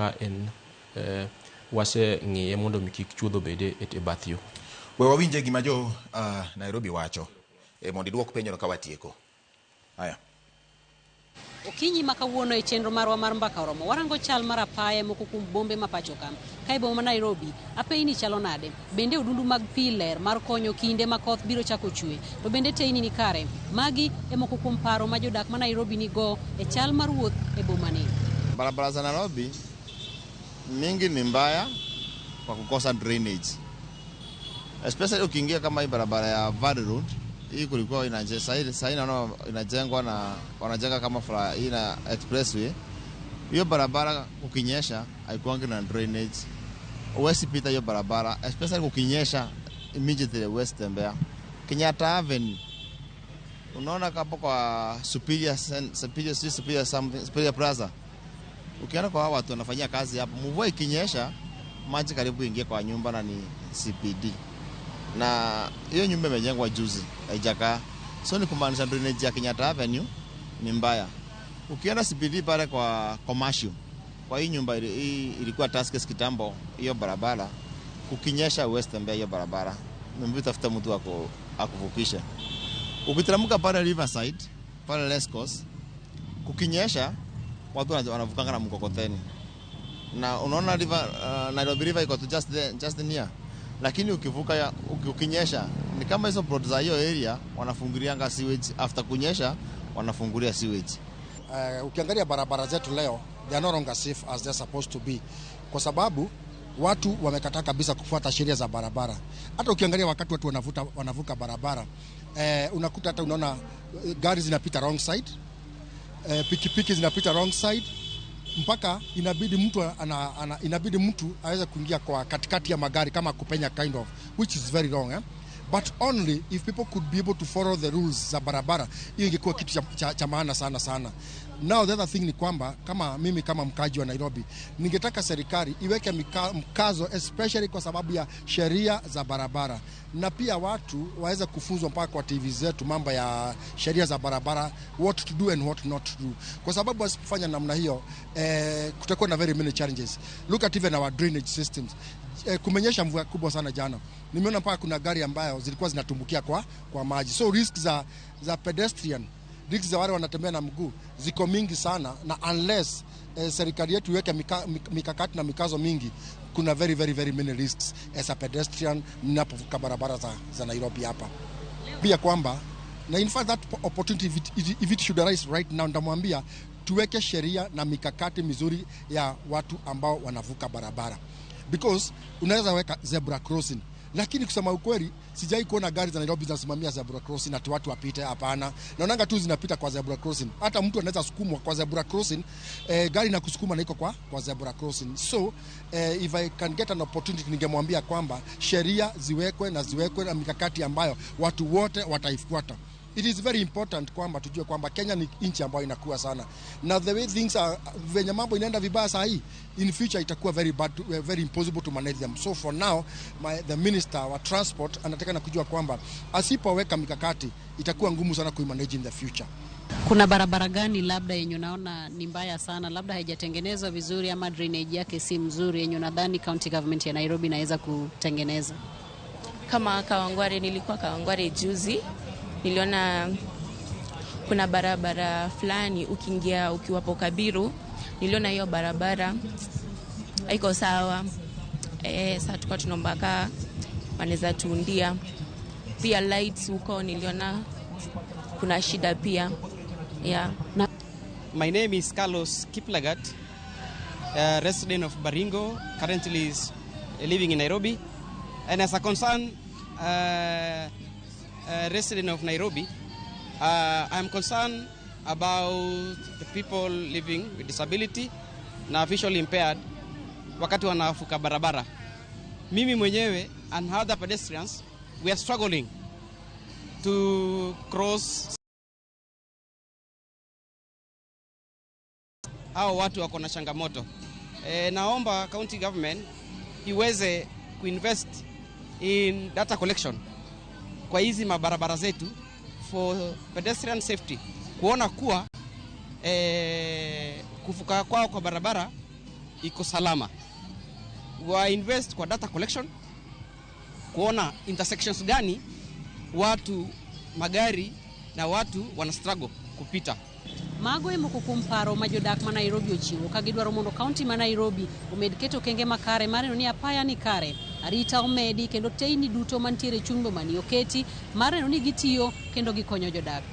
ka en waseng'iye mondo mi kik chuodho bede e bath yo. We wawinje gima jo Nairobi wacho mondo iduok penjono ka watieko. Aya. Okinyi ma kawuono e chenro marwa mar Mbaka Oromo, warango chal mar apaya moko kuom bombe ma pacho ka. Ka e boma ma Nairobi, apeyni chalo nade? Bende odundu mag pi ler mar konyo kinde ma koth biro chako chwe? To bende teyni ni kare? Magi e moko kuom paro ma jodak ma Nairobi nigo e chal mar wuoth e bomani. Barabara za Nairobi mingi ni mbaya kwa kukosa drainage. Especially ukiingia kama hii barabara ya Valley Road, hii kulikuwa inaje, sasa naona inajengwa na wanajenga kama hii na expressway. Hiyo barabara kukinyesha haikuangi na drainage. Huwezi pita hiyo barabara, especially kukinyesha immediately huwezi tembea. Kenyatta Avenue, unaona hapo kwa Superior, Superior, Superior something, Superior Plaza. Ukienda kwa hawa watu wanafanyia kazi hapo, mvua ikinyesha maji karibu ingie kwa nyumba na ni CPD. Na hiyo nyumba imejengwa juzi, haijakaa. So ni kumaanisha drainage ya Kenyatta Avenue ni mbaya. Ukienda CPD pale kwa commercial, kwa hii nyumba hii ilikuwa Tuskys kitambo, hiyo barabara kukinyesha huwezi tembea hiyo barabara. Mbona tafuta mtu akuvukishe. Ukiteremka pale Riverside, pale Racecourse, kukinyesha watu wanavukanga na mkokoteni. Na unaona river, Nairobi River iko tu just there, just near. Lakini ukivuka ukinyesha ni kama hizo plot za hiyo area wanafungurianga sewage, after kunyesha wanafungulia sewage. Ukiangalia barabara zetu leo, they are no longer safe as they're supposed to be, kwa sababu watu wamekataa kabisa kufuata sheria za barabara. Hata ukiangalia wakati watu wanavuka barabara, unakuta hata unaona gari zinapita wrong side, pikipiki zinapita wrong side, mpaka inabidi mtu inabidi mtu aweze kuingia kwa katikati ya magari kama kupenya kind of, which is very wrong, eh? But only if people could be able to follow the rules za barabara, hiyo ingekuwa kitu cha maana sana sana. Now the other thing ni kwamba kama mimi kama mkaji wa Nairobi, ningetaka serikali iweke mkazo especially kwa sababu ya sheria za barabara, na pia watu waweze kufunzwa mpaka kwa TV zetu mambo ya sheria za barabara, what to do and what not to do, kwa sababu wasipofanya namna hiyo, kutakuwa na very many challenges. Look at even our drainage systems. Kumenyesha mvua kubwa sana jana, nimeona mpaka kuna gari ambayo zilikuwa zinatumbukia kwa maji. So risk za pedestrian, risk za wale wanatembea na mguu ziko mingi sana, na unless serikali yetu iweke mikakati na mikazo mingi, kuna very very very many risks as a pedestrian ninapovuka barabara za Nairobi hapa. Pia kwamba na in fact that opportunity if it should arise right now, nitamwambia tuweke sheria na mikakati mizuri ya watu ambao wanavuka barabara, because unaweza weka zebra crossing, lakini kusema ukweli sijai kuona gari za Nairobi zinasimamia zebra crossing ati watu wapite. Hapana, naonanga tu zinapita kwa zebra crossing. Hata mtu anaweza sukumwa kwa zebra crossing, gari na kusukuma na iko kwa zebra crossing. So if I can get an opportunity, ningemwambia kwamba sheria ziwekwe na ziwekwe na mikakati ambayo watu wote wataifuata. It is very important kwamba tujue kwamba Kenya ni nchi ambayo inakuwa sana, na the way things are, venye mambo inaenda vibaya saa hii, in future itakuwa very bad, very impossible to manage them. So for now the minister wa transport anataka na kujua kwamba asipoweka mikakati itakuwa ngumu sana kuimanage in the future. Kuna barabara gani labda yenye unaona ni mbaya sana, labda haijatengenezwa vizuri ama drainage yake si mzuri, yenye unadhani county government ya Nairobi inaweza kutengeneza? Kama Kawangware, nilikuwa Kawangware juzi, niliona kuna barabara fulani ukiingia ukiwapo Kabiru, niliona hiyo barabara haiko sawa. Sasa tulikuwa tunaomba kaa wanaweza tuundia. Pia lights huko niliona kuna shida pia. Yeah. My name is Carlos Kiplagat, resident of Baringo, currently is living in Nairobi. And as a concerned resident of Nairobi, I'm concerned about the people living with disability na visually impaired wakati wanavuka barabara. Mimi mwenyewe and other pedestrians, we are struggling to cross. Hao watu wako na changamoto. Naomba county government iweze kuinvest in data collection kwa hizi mabarabara zetu for pedestrian safety, kuona kuwa kuvuka kwao kwa barabara iko salama. Wa invest kwa data collection, kuona intersections gani watu magari na watu wana struggle kupita. Mago e moko kuom paro ma jodak ma Nairobi ochiwo ka gidwaro mondo kaunti ma Nairobi omed keto okenge makare mar neno ni apaya ni kare, arita omedi kendo teyni duto mantiere e chuny bomani oketi mar neno ni gitiyo kendo gikonyo jodak.